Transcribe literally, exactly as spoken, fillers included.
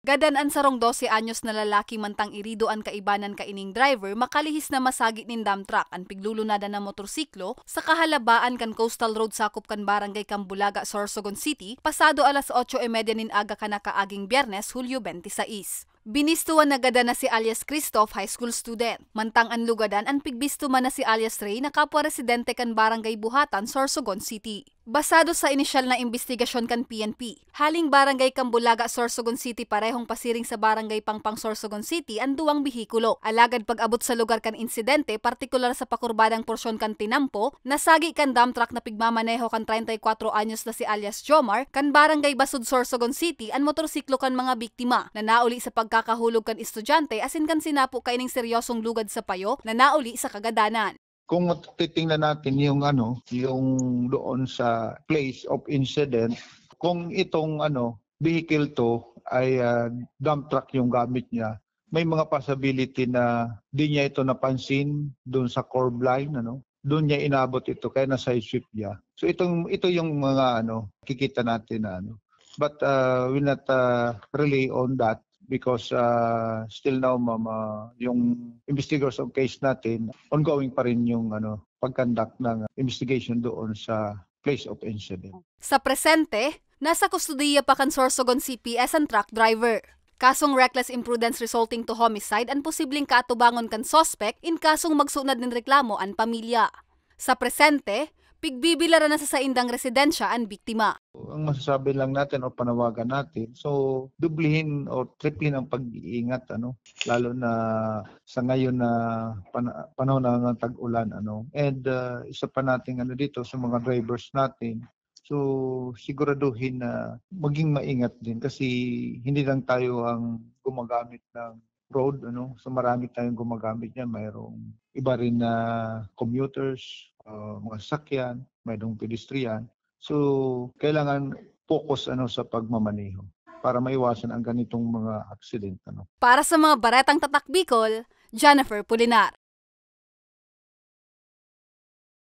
Gadan an sarong dose anyos na lalaki mantang irido an kaibanan kaining driver makalihis na masagi nin dump truck an piglulunadan na motorsiklo sa kahalabaan kan coastal road sakop kan Barangay Cambulaga, Sorsogon City, pasado alas otso y media nin aga kan nakaaging Biyernes, Hulyo twenty-six. Binistuhan na gadan na si alias Christoph, high school student, mantang an lugadan an pigbisto man na si alias Ray na kapwa residente kan Barangay Buhatan, Sorsogon City. Basado sa inisyal na imbestigasyon kan P N P, haling Barangay Cambulaga, Sorsogon City, parehong pasiring sa Barangay Pangpang, Sorsogon City an duwang behikulo. Alagad pag-abot sa lugar kan insidente, partikular sa pakurbadang porsyon kan tinampo, nasagi kan dump truck na pigmamaneho kan treinta y cuatro anyos na si alias Jomar, kan Barangay Basud, Sorsogon City, an motorsiklo kan mga biktima, na nauli sa pagkakahulog kan estudyante asin kan sinapo kaining seryosong lugad sa payo na nauli sa kagadanan. Kung titingnan natin yung ano, yung doon sa place of incident, kung itong ano, vehicle to ay, ah, dump truck yung gamit niya, may mga possibility na di niya ito napansin doon sa curb line, ano? Doon niya inabot ito, kaya na-sideswipe niya. So itong, ito yung mga ano, kikita natin na ano. But, ah, we'll not, ah, rely on that because, ah, still now, ma'am, ah, yung investigators of case natin, ongoing pa rin yung ano, pag-conduct ng investigation doon sa place of incident. Sa presente, nasa kustodiya pa kan Sorsogon C P S an truck driver. Kasong reckless imprudence resulting to homicide an posibleng kaatubangon kan suspek in kasong magsunad nin reklamo an pamilya. Sa presente, pigbibilaran na sa saindang residensya an biktima. Ang masasabi lang natin o panawagan natin, so, dublihin o triplihin ang pag-iingat, ano, lalo na sa ngayon na pana-, panahon na ng tag-ulan, ano. And, ah, isa pa nating ano dito sa mga drivers natin, so, siguraduhin na maging maingat din kasi hindi lang tayo ang gumagamit ng road, ano. So, marami tayong gumagamit niyan. Mayroong iba rin na commuters, ah, mga sasakyan, mayroong pedestrian. So, kailangan focus, ano, sa pagmamaneho para maiwasan ang ganitong mga aksidente, ano. Para sa mga Baretang Tatak Bicol, Jennifer Pulinar.